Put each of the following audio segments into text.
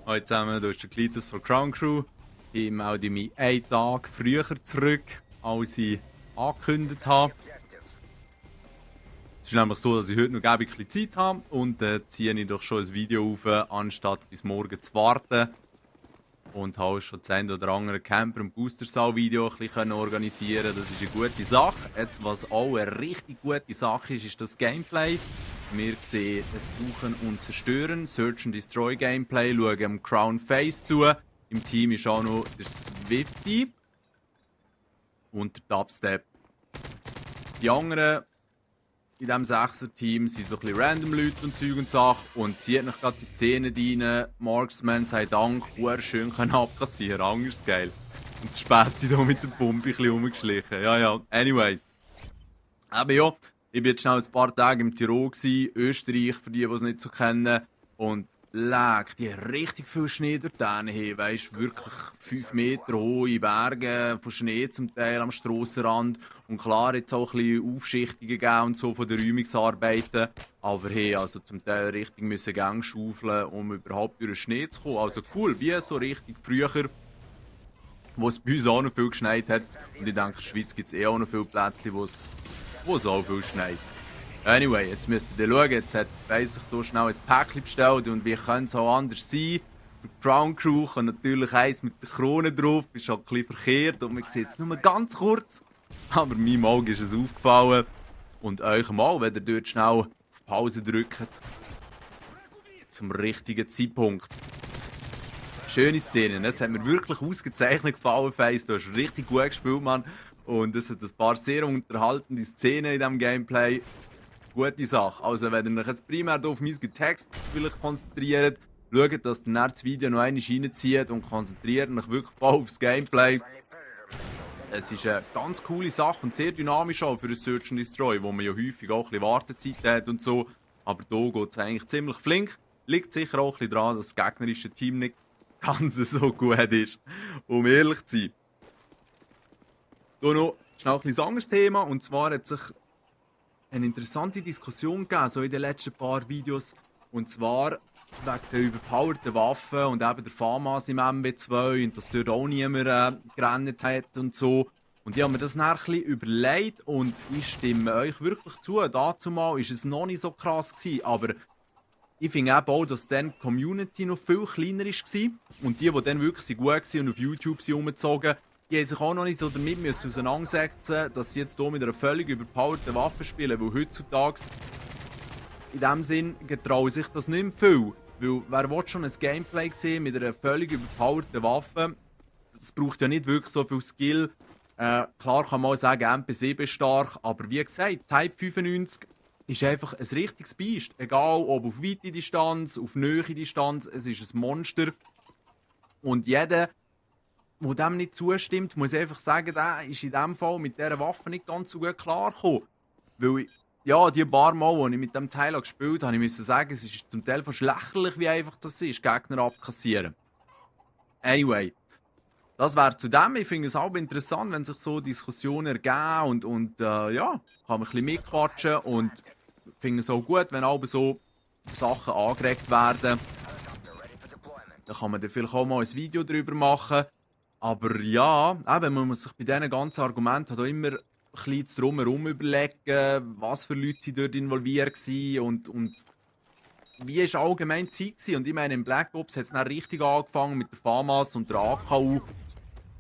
Hallo zusammen, hier ist der Klitus von Crown Crew. Ich melde mich einen Tag früher zurück, als ich angekündigt habe. Es ist nämlich so, dass ich heute noch ein bisschen Zeit habe und ziehe ich doch schon ein Video auf, anstatt bis morgen zu warten. Und habe schon das eine oder andere Camper- und Boostersaal-Video ein bisschen organisieren. Das ist eine gute Sache. Jetzt, was auch eine richtig gute Sache ist, ist das Gameplay. Wir sehen das Suchen und Zerstören, Search and Destroy Gameplay, schauen dem Crown Face zu. Im Team ist auch noch der Swifty und der Dubstep. Die anderen in diesem 6er-Team sind so ein bisschen random Leute und Zeug und Sachen und zieht noch gerade die Szene rein. Marksman sei Dank, sehr schön abkassieren, anders geil. Und der Spästi da mit der Pumpe ein bisschen rumgeschlichen. Ja, anyway. Aber ja, ich war jetzt schnell ein paar Tage im Tirol gewesen, Österreich, für die es nicht so kennen. Und leck, die haben richtig viel Schnee dort hin. Weißt du, wirklich 5 Meter hohe Berge von Schnee zum Teil am Strassenrand. Und klar, jetzt auch ein bisschen Aufschichtungen gegeben und so von den Räumungsarbeiten. Aber hey, also zum Teil richtig müssen Gang schaufeln, um überhaupt durch den Schnee zu kommen. Also cool, wie so richtig früher, wo es bei uns auch noch viel geschneit hat. Und ich denke, in der Schweiz gibt es auch noch viele Plätze, wo es auch viel schneit. Anyway, jetzt müsst ihr schauen, jetzt hat sich hier schnell ein Päckchen bestellt und wie könnte es auch anders sein? Die Crown Crew kann natürlich eins mit der Krone drauf, ist halt ein bisschen verkehrt und man sieht es nur ganz kurz. Aber meinem Auge ist es aufgefallen. Und euch mal, wenn ihr dort schnell auf Pause drückt. Zum richtigen Zeitpunkt. Schöne Szene, das hat mir wirklich ausgezeichnet gefallen, Face. Du hast richtig gut gespielt, Mann. Und es hat ein paar sehr unterhaltende Szenen in diesem Gameplay. Gute Sache. Also wenn ihr euch jetzt primär auf meinen Text vielleicht konzentriert, schaut, dass ihr dann das Video noch einmal reinzieht und konzentriert euch wirklich voll aufs Gameplay. Es ist eine ganz coole Sache und sehr dynamisch auch für ein Search and Destroy, wo man ja häufig auch ein bisschen Wartezeit hat und so. Aber hier geht es eigentlich ziemlich flink. Liegt sicher auch ein bisschen daran, dass das gegnerische Team nicht ganz so gut ist, um ehrlich zu sein. Hier noch schnell ein anderes Thema, und zwar hat sich eine interessante Diskussion gegeben, so in den letzten paar Videos, und zwar wegen der überpowerten Waffen und eben der FAMAS im MW2 und dass dort auch niemand gerannt hat und so. Und ich habe mir das dann ein bisschen überlegt und ich stimme euch wirklich zu. Dazu mal ist es noch nicht so krass gewesen, aber ich finde eben auch, dass dann die Community noch viel kleiner war und die dann wirklich gut waren und auf YouTube sind umgezogen, die haben sich auch noch nicht so damit müssen auseinandersetzen, dass sie jetzt hier mit einer völlig überpowerten Waffe spielen, weil heutzutage in dem Sinn getrauen sich das nicht mehr viel. Weil wer will schon ein Gameplay sehen mit einer völlig überpowerten Waffe? Das braucht ja nicht wirklich so viel Skill. Klar kann man auch sagen, MP7 ist stark, aber wie gesagt, Type 95 ist einfach ein richtiges Biest. Egal ob auf weite Distanz, auf nahe Distanz, es ist ein Monster. Und jeder, der dem nicht zustimmt, muss einfach sagen, der ist in diesem Fall mit dieser Waffe nicht ganz so gut klargekommen. Weil, ja, die paar Mal, die ich mit diesem Teil gespielt habe, musste ich sagen, es ist zum Teil fast lächerlich, wie einfach das ist, Gegner abzukassieren. Anyway, das wäre zu dem. Ich finde es auch interessant, wenn sich so Diskussionen ergeben und ja, kann man ein bisschen mitquatschen und finde es auch gut, wenn auch so Sachen angeregt werden. Da kann man dann vielleicht auch mal ein Video darüber machen. Aber ja, eben, man muss sich bei diesen ganzen Argumenten halt auch immer ein bisschen drumherum überlegen, was für Leute sind dort involviert waren und wie war allgemein die Zeit gewesen. Und ich meine, im Black Ops hat es dann richtig angefangen mit der FAMAS und der AKU.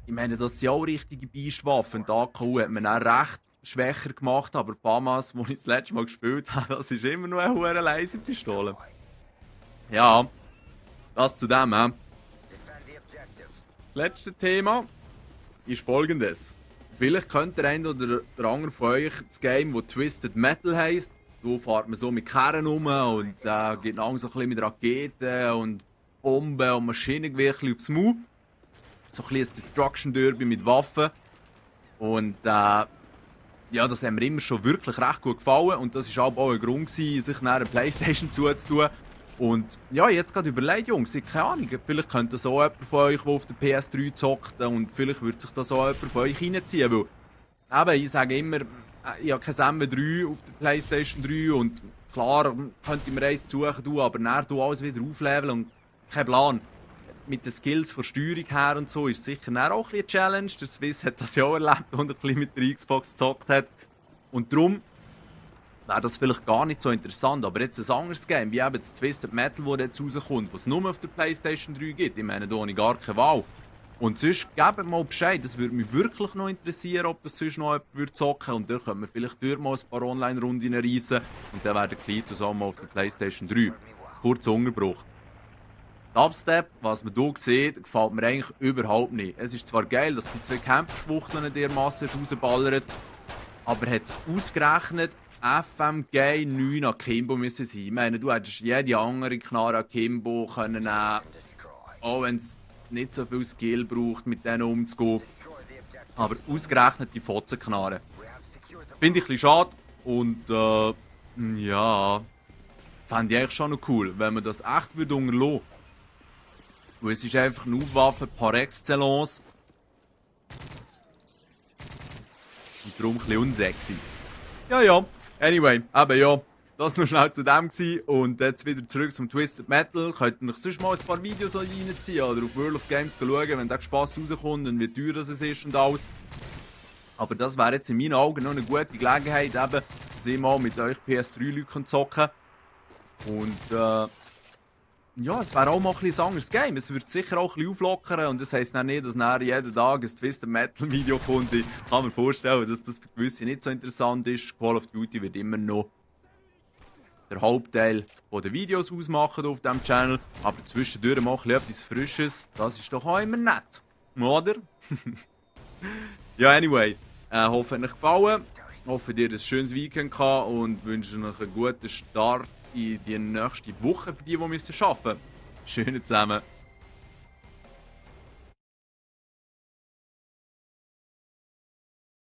Ich meine, das sind auch richtige Beistwaffen. Die AKU hat man dann recht schwächer gemacht, aber die FAMAS, die ich das letzte Mal gespielt habe, das ist immer noch eine hohe leise Pistole. Ja, das zu dem, Das letzte Thema ist folgendes. Vielleicht kennt der eine oder der andere von euch das Game, das Twisted Metal heisst. Da fährt man so mit Kerren rum und geht lang so ein bisschen mit Raketen und Bomben und Maschinengewehr aufs Maul. So ein bisschen ein Destruction Derby mit Waffen. Und ja, das hat mir immer schon wirklich recht gut gefallen. Und das war auch ein Grund, sich nach einer Playstation zuzutun. Und ja, jetzt gerade überlegt, Jungs, ich keine Ahnung, vielleicht könnte das auch jemand von euch, der auf der PS3 zockt, und vielleicht würde sich das auch jemand von euch reinziehen, weil eben, ich sage immer, ich habe kein MW3 auf der Playstation 3 und klar könnte ich mir eins suchen, aber dann alles wieder aufleveln und kein Plan. mit den Skills von Steuerung her und so ist sicher auch ein bisschen eine Challenge. Der Swiss hat das ja auch erlebt, als er ein bisschen mit der Xbox gezockt hat. Und darum wäre das vielleicht gar nicht so interessant. Aber jetzt ein anderes Game, wie eben das Twisted Metal, das jetzt rauskommt, was es nur auf der PlayStation 3 gibt. Ich meine, da habe ich gar keine Wahl. Und sonst gebt mal Bescheid, das würde mich wirklich noch interessieren, ob das sonst noch jemand zocken würde. Und dann können wir vielleicht durch mal ein paar Online-Runden reisen. Und dann wäre der Klitus auch mal auf der PlayStation 3. Kurzer Unterbruch. Dubstep, was man hier sieht, gefällt mir eigentlich überhaupt nicht. Es ist zwar geil, dass die zwei Camper-Schwuchteln dermassen rausballern, aber hat es ausgerechnet FMG 9 Akimbo müssen sein. Ich meine, du hättest jede andere Knarre Akimbo können nehmen, auch wenn es nicht so viel Skill braucht, mit denen umzugehen. Aber ausgerechnet die Fotzenknarre. Finde ich ein bisschen schade und ja, fände ich eigentlich schon noch cool, wenn man das echt unterlassen würde. Weil es ist einfach eine Waffe par excellence. Und darum ein bisschen unsexy. Ja. Anyway, eben ja. Das noch schnell zu dem gewesen. Und jetzt wieder zurück zum Twisted Metal. Könnt ihr euch sonst mal ein paar Videos reinziehen oder auf World of Games schauen, wenn der Spass rauskommt und wie teuer das ist und alles. Aber das wäre jetzt in meinen Augen noch eine gute Gelegenheit, eben, dass ich mal mit euch PS3-Leuten zocken kann. Und ja, es wäre auch mal ein bisschen ein anderes Game. Es wird sicher auch ein bisschen auflockern und das heisst nicht, dass jeden Tag ein Twisted Metal Video kommt. Ich kann mir vorstellen, dass das für gewisse nicht so interessant ist. Call of Duty wird immer noch der Hauptteil der Videos ausmachen auf diesem Channel. Aber zwischendurch mal etwas Frisches, das ist doch auch immer nett. Oder? Ja, anyway. Hoffe, es hat euch gefallen. Hoffe, ihr ein schönes Weekend gehabt und wünsche euch einen guten Start in die nächste Woche für die arbeiten müssen. Schön zusammen.